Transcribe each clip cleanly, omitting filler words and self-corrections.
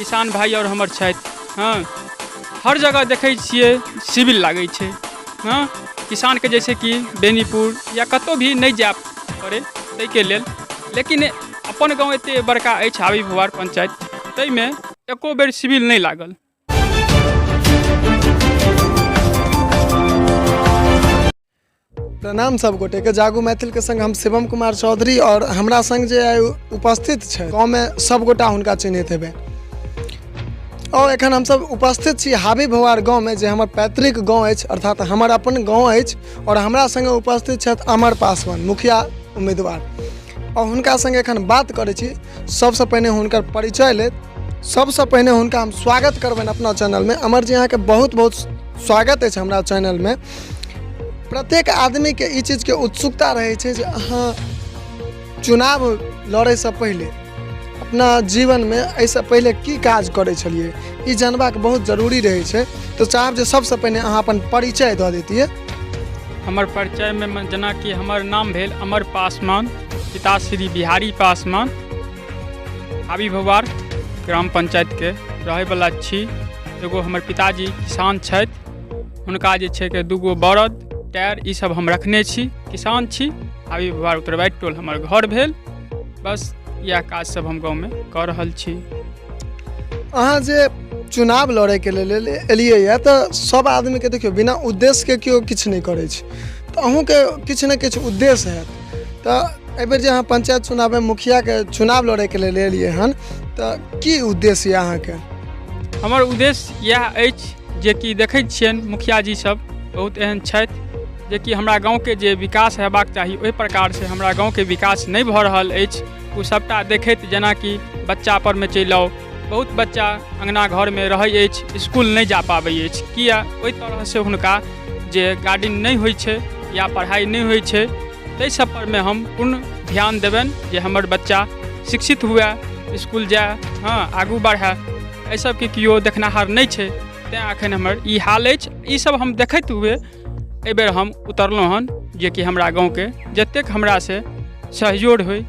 किसान भाइ आओर हमर छथि। हँ, हर जगह देखै छियै शिविर लागै छै। हँ, किसानके जैसे कि बेनीपुर या कतहु भी नहि जाय पड़ै ताहिके लेल, लेकिन अपन गाँव एतेक बड़का अछि हाबी भुआर पञ्चायत, ताहिमे एको बेर शिविर नहि लागल। प्रणाम सब गोटे के, जागू मैथिल के संग हम शिवम कुमार चौधरी और हमरा संग जे आइ उपस्थित छै गाँव में सब गोटा हुनका चिन्हैत हेबै। और एखन हमसब उपस्थित छी हाबी भौआर गाँव में, जे हमर पैतृक गाँव अछि, अर्थात हमर अपन गाँव अछि। और हमरा संगे उपस्थित छथि अमर पासवान, मुखिया उम्मीदवार, और हुनका संगे एखन बात करै छी। सबसँ पहिने हुनकर परिचय लेत, सबसँ पहिने हुनका हम स्वागत करबनि अपना चैनलमे। अमर जी, अहाँके बहुत बहुत स्वागत अछि हमरा चैनलमे। प्रत्येक आदमीके ई चीजके उत्सुकता रहै छै जे अहाँ चुनाव लड़ैसँ पहिले अपना जीवनमे एहिसँ पहिले की काज करै छलियै, ई जानबाक बहुत जरूरी रहै छै। तऽ चाहब जे सबसँ पहिने अहाँ अपन परिचय दऽ दैतियै। हमर परिचयमे जेनाकि हमर नाम भेल अमर पासवान, पिता श्री बिहारी पासवान, हाबी भौआर ग्राम पञ्चायतके रहैवला छी। एगो हमर पिताजी किसान छथि, हुनका जे छै कि दूगो बरद, टायर ईसब हम रखने छी। किसान छी, हाबी भौआर उत्तरवारि टोल हमर घर भेल। बस इएह काज सब हम गाँवमे कऽ रहल छी। अहाँ जे चुनाव लड़ैके लेल एलियै तऽ सब आदमीके देखियौ, बिना उद्देश्यके केओ किछु नहि करै छै, तऽ अहूँके किछु ने किछु उद्देश्य हैत। तऽ एहिबेर जे अहाँ पंचायत चुनावमे मुखियाके चुनाव लड़ैके लेल एलियै हन, तऽ की उद्देश्य यऽ अहाँके? हमर उद्देश्य इएह अछि जेकि देखै छियनि मुखियाजी सब बहुत एहन छथि जेकि हमरा गाँवके जे विकास हेबाक चाही ओहि प्रकारसँ हमरा गाँवके विकास नहि भऽ रहल अछि। ओ सभटा देखैत जेनाकि बच्चा परमे चलि आउ, बहुत बच्चा अङ्गना घरमे रहै अछि, इसकुल नहि जा पाबै अछि। किया? ओहि तरहसँ हुनका जे गार्डिंग नहि होइ छै या पढ़ाइ नहि होइ छै। ताहि सब परमे हम पूर्ण ध्यान देबनि जे हमर बच्चा शिक्षित हुए, इसकुल जाय, हँ, आगू बढ़य। एहि सबके केओ देखनिहार नहि छै, तेँ एखन हमर ई हाल अछि। ईसब हम देखैत हुए एहिबेर हम उतरलहुँ हन जेकि हमरा गाँवके जतेक हमरासँ सहयोग होइ,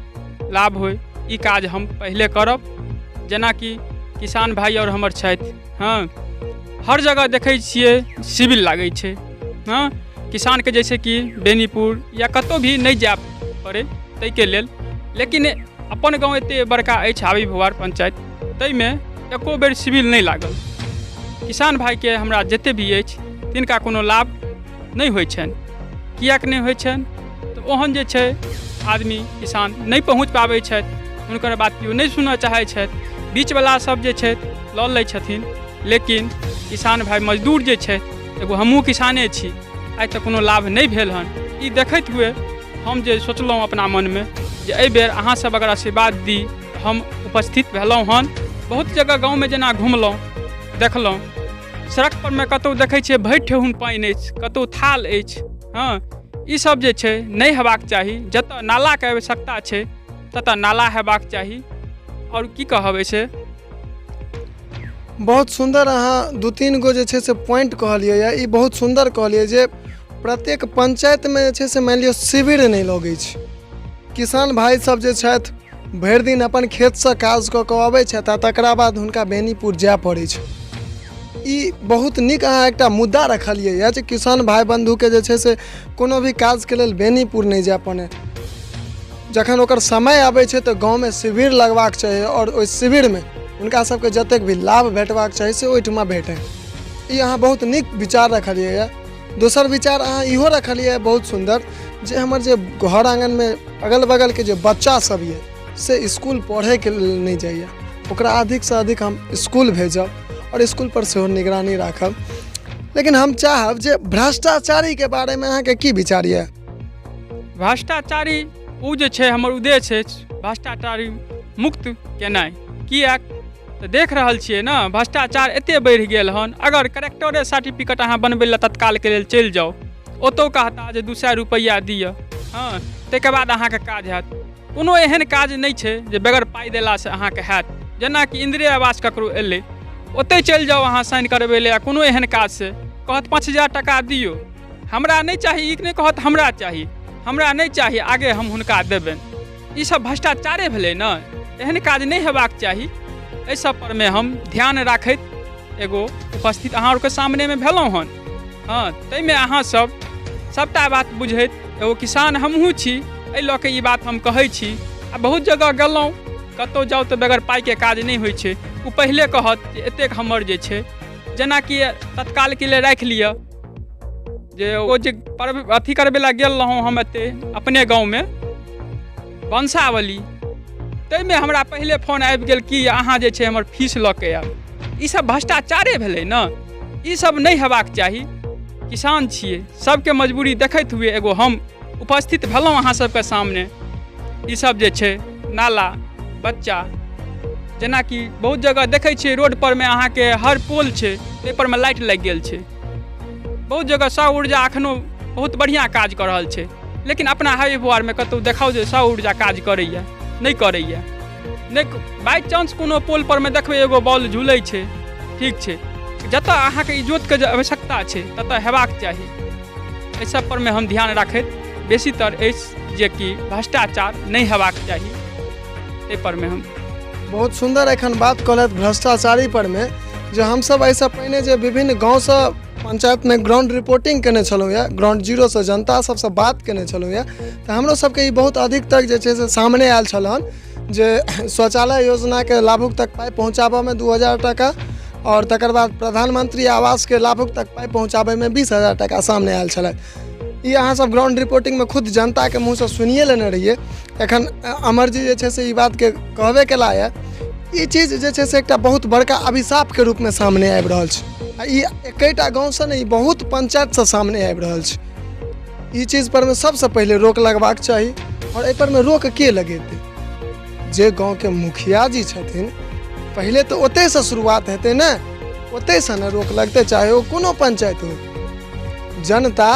लाभ होइ, ई काज हम पहिले करब। जेनाकि किसान भाइ आओर हमर छथि। हँ, हर जगह देखै छियै शिविर लागै छै। हँ, किसानके जैसे कि बेनीपुर या कतहु भी नहि जाय पड़ै ताहिके लेल, लेकिन अपन गाँव एतेक बड़का अछि हाबी भुआर पञ्चायत, ताहिमे एको बेर शिविर नहि लागल। किसान भाइके हमरा जतेक भी अछि तिनका कोनो लाभ नहि होइ छनि। किएक नहि होइ छनि? तऽ ओहन जे छै आदमी किसान नहि पहुँच पाबै छथि, हुनकर बात केओ नहि सुनऽ चाहै छथि। बीचवला सब जे छथि लऽ लै छथिन, लेकिन किसान भाइ मजदूर जे छथि, एगो हमहूँ किसाने छी, आइ तक कोनो लाभ नहि भेल हन। ई देखैत हुए हम जे सोचलहुँ अपना मनमे जे एहिबेर अहाँसभ अगर आशीर्वाद दी, हम उपस्थित भेलहुँ हन। बहुत जगह गाँवमे जेना घुमलहुँ, देखलहुँ, सड़क परमे कतहु देखै छियै भरि ठेहुन पानि अछि, कतहु थाल अछि। हँ, ईसब जे छै नहि हेबाक चाही। जतऽ नालाके आवश्यकता छै ततऽ नाला हेबाक चाही। आओर की कहब एहिसँ। बहुत सुन्दर अहाँ दू तीन गो जे छै से पॉइंट कहलियै यऽ। ई बहुत सुन्दर कहलियै जे प्रत्येक पंचायतमे जे छै से मानि लिअ शिविर नहि लगै छै। किसान भाइ सब जे छथि भरि दिन अपन खेतसँ काज कऽ कऽ अबै छथि आ तकरा बाद हुनका बेनीपुर जाय पड़ै छै। ई बहुत नीक अहाँ एकटा मुद्दा रखलियै यऽ जे किसान भाइ बन्धुके जे छै से कोनो भी काजके लेल बेनीपुर नहि जाय पड़ै। जखन ओकर समय आबै छै तऽ गाँवमे शिविर लगबाक चाही आओर ओहि शिविरमे हुनका सबके जतेक भी लाभ भेटबाक चाही से ओहिठमा भेटै। ई अहाँ बहुत नीक विचार रखलियै यऽ। दोसर विचार अहाँ इहो रखलियै बहुत सुन्दर जे हमर जे घर आङ्गनमे अगल बगलके जे बच्चा सब यऽ से इसकुल पढ़ैके लेल नहि जाइए, ओकरा अधिकसँ अधिक हम इसकुल भेजब आओर इसकुलपर सेहो निगरानी राखब। लेकिन हम चाहब जे भ्रष्टाचारीके बारेमे अहाँके की विचार यऽ? भ्रष्टाचारी ओ जे छै, हमर उद्देश्य अछि भ्रष्टाचारी मुक्त केनाइ। किएक तऽ देख रहल छियै ने, भ्रष्टाचार एतेक बढ़ि गेल हन। अगर करेक्टरे सर्टिफिकेट अहाँ बनबै लए तत्कालके लेल चलि जाउ, ओतहु कहता जे 200 रुपैआ दिअ, हँ, ताहिके बाद अहाँके काज हैत। कोनो एहन काज नहि छै जे बगैर पाइ देलासँ अहाँके हैत। जेनाकि इन्दिरे आवास ककरो एलै, ओतहि चलि जाउ अहाँ साइन करबै लए या कोनो एहन काजसँ, कहत 5000 टाका दियौ। हमरा नहि चाही ई नहि कहत, हमरा चाही, हमरा नहि चाही, आगे हम हुनका देबनि। ई सब भ्रष्टाचारे भेलै ने। एहन काज नहि हेबाक चाही। एहि सब परमे हम ध्यान राखैत एगो उपस्थित अहाँ आरके सामनेमे भेलहुँ हन। हँ, ताहिमे अहाँ सब सबटा बात बुझैत एगो किसान हमहूँ छी, एहि लऽ कऽ ई बात हम कहै छी। आ बहुत जगह गेलहुँ, कतहु जाउ तऽ बगैर पाइके काज नहि होइ छै। ओ पहिले कहत जे एतेक हमर जे छै, जेनाकि तत्कालके लेल राखि लिअ जे ओ जे पर्व अथी करबै लए गेल रहौँ हम एतै अपने गाँवमे वंशावली, ताहिमे हमरा पहिले फोन आबि गेल कि अहाँ जे छै हमर फीस लऽ कऽ आयब। ईसब भ्रष्टाचारे भेलै ने, ईसब नहि हेबाक चाही। किसान छियै, सबके मजबूरी देखैत हुए एगो हम उपस्थित भेलहुँ अहाँ सबके सामने। ईसब जे छै नाला बच्चा, जेनाकि बहुत जगह देखै छियै रोड परमे अहाँके हर पोल छै ताहि परमे लाइट लागि गेल छै। बहुत जगह सौर ऊर्जा एखनो बहुत बढ़िआँ काज कऽ रहल छै, लेकिन अपना हाई बुआरमे कतहु देखाउ जे सौर ऊर्जा काज करैए, नहि करैए। नहि बाइ चांस कोनो पोल परमे देखबै एगो बॉल झूलै छै, ठीक छै। जतऽ अहाँके इजोतके जे आवश्यकता छै ततऽ हेबाक चाही। एहि सब परमे हम ध्यान राखैत बेसीतर अछि जेकि भ्रष्टाचार नहि हेबाक चाही, एहि परमे हम बहुत सुन्दर एखन बात कहलथि भ्रष्टाचारी परमे, जे हमसब एहिसँ पहिने जे विभिन्न गाँवसँ पंचायतमे ग्राउंड रिपोर्टिंग केने छलहुँ यऽ, ग्राउंड जीरोसँ जनता सबसँ बात केने छलहुँ यऽ, तऽ हमरो सबके ई बहुत अधिक तक जे छै से सामने आयल छल हन जे शौचालय योजनाके लाभुक तक पाइ पहुँचाबऽमे 2000 टाका आओर तकर बाद प्रधानमंत्री आवासके लाभुक तक पाइ पहुँचाबैमे 20,000 टाका सामने आयल छलै। ई अहाँ सब ग्राउंड रिपोर्टिंगमे खुद जनताके मुँहसँ सुनिए लेने रहियै। एखन अमरजी जे छै से ई बातके कहबे केला यऽ। ई चीज जे छै से एकटा बहुत बड़का अभिशापके रूपमे सामने आबि रहल छै, आ ई एकेटा गाँवसँ नहि, ई बहुत पंचायतसँ सामने आबि रहल छै। ई चीज परमे सबसँ पहिले रोक लगबाक चाही, आओर एहि परमे रोक के लगेतै? जे गाँवके मुखिया जी छथिन, पहिले तऽ ओतहिसँ शुरुआत हेतै ने, ओतहिसँ ने रोक लगतै, चाहे ओ कोनो पंचायत हो। जनता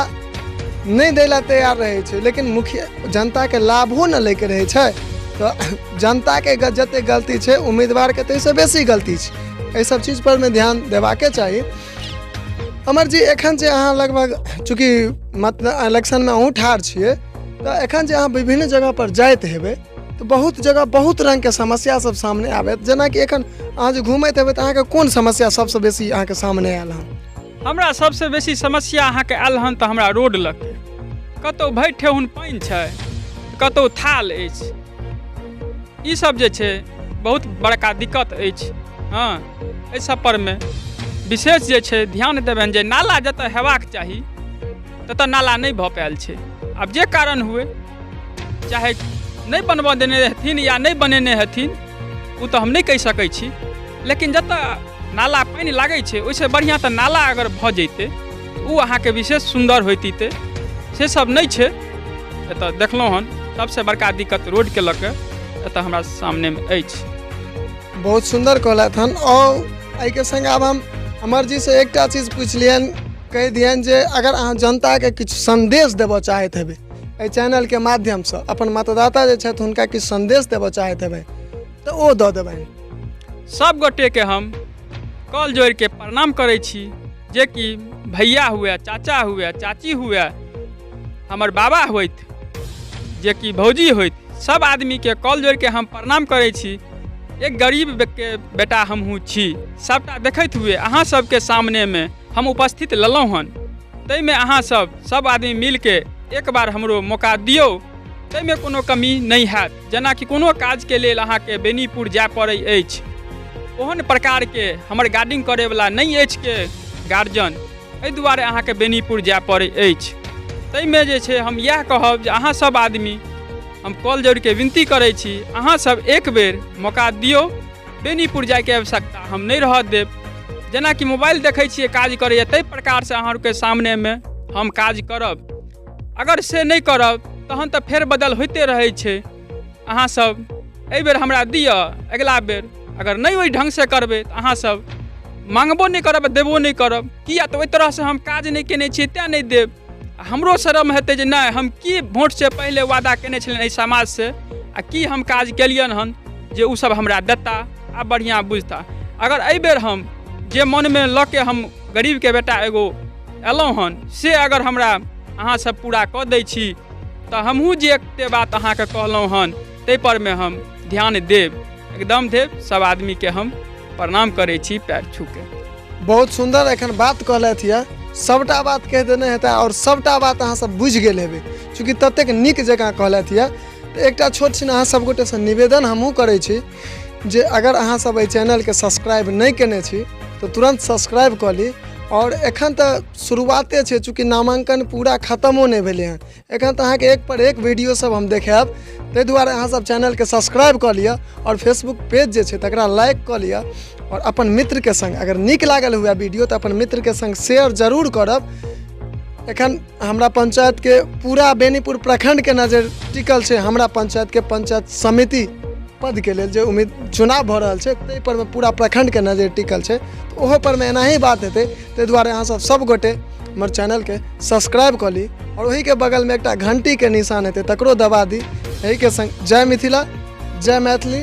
नहि दै लए तैयार रहै छै, लेकिन मुखिया जनताके लाभो ने लैके रहै छै, तऽ जनताके जतेक गलती छै उम्मीदवारके ताहिसँ बेसी गलती छै। एहि सब चीज परमे ध्यान देबाके चाही। अमर जी, एखन जे अहाँ लगभग चूँकि मतलब इलेक्शनमे अहूँ ठाढ़ छियै, तऽ एखन जे अहाँ विभिन्न जगह पर जाइत हेबै तऽ बहुत जगह बहुत रङ्गके समस्या सब सामने आबैत, जेनाकि एखन अहाँ जे घुमैत हेबै तऽ अहाँके कोन समस्या सबसँ बेसी अहाँके सामने आयल हन? हमरा सबसँ बेसी समस्या अहाँके आयल हन तऽ हमरा रोड लऽ के कतहु भरि ठेहुन पानि छै, कतहु थाल अछि। ई सब जे छै बहुत बड़का दिक्कत अछि। हँ, एहि सब परमे विशेष जे छै ध्यान देबनि जे नाला जतऽ हेबाक चाही ततऽ नाला नहि भऽ पायल छै। आब जे कारण हुए, चाहे नहि बनबऽ देने हेथिन या नहि बनेने हेथिन, ओ तऽ हम नहि कहि सकै छी, लेकिन जतऽ नाला पानि लागै छै ओहिसँ बढ़िआँ तऽ नाला अगर भऽ जैतै ओ अहाँके विशेष सुन्दर होइतै, से सब नहि छै। एतऽ देखलहुँ हन सबसँ बड़का दिक्कत रोडके लऽ कऽ एतऽ हमरा सामनेमे अछि। बहुत सुन्दर कहलथि हन। आओर एहिके सङ्ग आब हम अमरजीसँ एकटा चीज पूछि लियनि, कहि दियनि जे अगर अहाँ जनताके किछु सन्देश देबऽ चाहैत हेबै एहि चैनलके माध्यमसँ, अपन मतदाता जे छथि हुनका किछु सन्देश देबऽ चाहैत हेबै तऽ ओ दऽ देबनि। सब गोटेके हम कल जोड़िके प्रणाम करै छी, जेकि भैया हुए, चाचा हुए, चाची हुए, हमर बाबा होथि, जेकि भौजी होथि, सब आदमीके कल जोड़िके हम प्रणाम करै छी। एक गरीब के बेटा हमहूँ छी, सबटा देखैत हुए अहाँ सबके सामनेमे हम उपस्थित लेलहुँ हन, ताहिमे अहाँ सब सब आदमी मिलके एक बार हमरो मौका दियौ, ताहिमे कोनो कमी नहि हैत। जेनाकि कोनो काजके लेल अहाँके बेनीपुर जाय पड़ै अछि, ओहन प्रकारके हमर गार्डिंग करैवला नहि अछि के गार्जियन, एहि दुआरे अहाँके बेनीपुर जाय पड़ै अछि। ताहिमे जे छै हम इएह कहब जे अहाँ सब आदमी हम कॉल जोड़िके विनती करै छी, अहाँ सब एक बेर मौका दियौ, बेनीपुर जायके आवश्यकता हम नहि रहऽ देब। जेनाकि मोबाइल देखै छियै काज करैए ताहि प्रकारसँ अहाँ आरके सामनेमे हम काज करब। अगर से नहि करब तहन तऽ फेर बदल होइते रहै छै। अहाँ सब एहिबेर हमरा दिअ, अगिला बेर अगर नहि ओहि ढङ्गसँ करबै तऽ अहाँ सब माँगबो नहि करब आ देबो नहि करब। किया तऽ ओहि तरहसँ हम काज नहि केने छियै तेँ नहि देब। आ हमरो शरम हेतै जे नहि हम की भोटसँ पहिले वादा केने छलियनि एहि समाजसँ आ की हम काज केलियनि हन जे ओसब हमरा देता आ बढ़िआँ बुझता। अगर एहिबेर हम जे मनमे लऽ के हम गरीबके बेटा एगो अयलहुँ हन से अगर हमरा अहाँ सब पूरा कऽ दै छी तऽ हमहूँ जे एते बात अहाँके कहलहुँ हन ताहिपरमे हम ध्यान देब। एकदम देव सब आदमीके हम प्रणाम करै छी पैर छूके। बहुत सुन्दर एखन बात कहलथि यऽ। सभटा बात कहि देने हेता आओर सभटा बात अहाँ सब बुझि गेल हेबै, चूँकि ततेक नीक जकाँ कहलथि यऽ। तऽ एकटा छोट छिन अहाँ सब गोटेसँ निवेदन हमहूँ करै छी जे अगर अहाँ सब एहि चैनलके सब्सक्राइब नहि केने छी तऽ तुरन्त सब्सक्राइब कऽ ली। आओर एखन तऽ शुरुआते छै, चूँकि नामाङ्कन पूरा खतमो नहि भेलै हँ, एखन तऽ अहाँके एक पर एक वीडियो सब हम देखायब। ताहि दुआरे अहाँ सब चैनलके सब्सक्राइब कऽ लिअ आओर फेसबुक पेज जे छै तकरा लाइक कऽ लिअ, आओर अपन मित्रके सङ्ग अगर नीक लागल हुए वीडियो तऽ अपन मित्रके सङ्ग शेयर जरूर करब। एखन हमरा पंचायतके पूरा बेनीपुर प्रखंडके नजर टिकल छै हमरा पंचायतके पंचायत समिति पदके लेल जे उम्मीद चुनाव भऽ रहल छै ताहि परमे पूरा प्रखंडके नजर टिकल छै। तऽ ओहो परमे एनाही बात हेतै। ताहि दुआरे अहाँ सब सब गोटे हमर चैनलके सब्सक्राइब कऽ ली आओर ओहिके बगलमे एकटा घंटीके निशान हेतै तकरो दबा दी। एहिके सङ्ग जय मिथिला, जय मैथिली।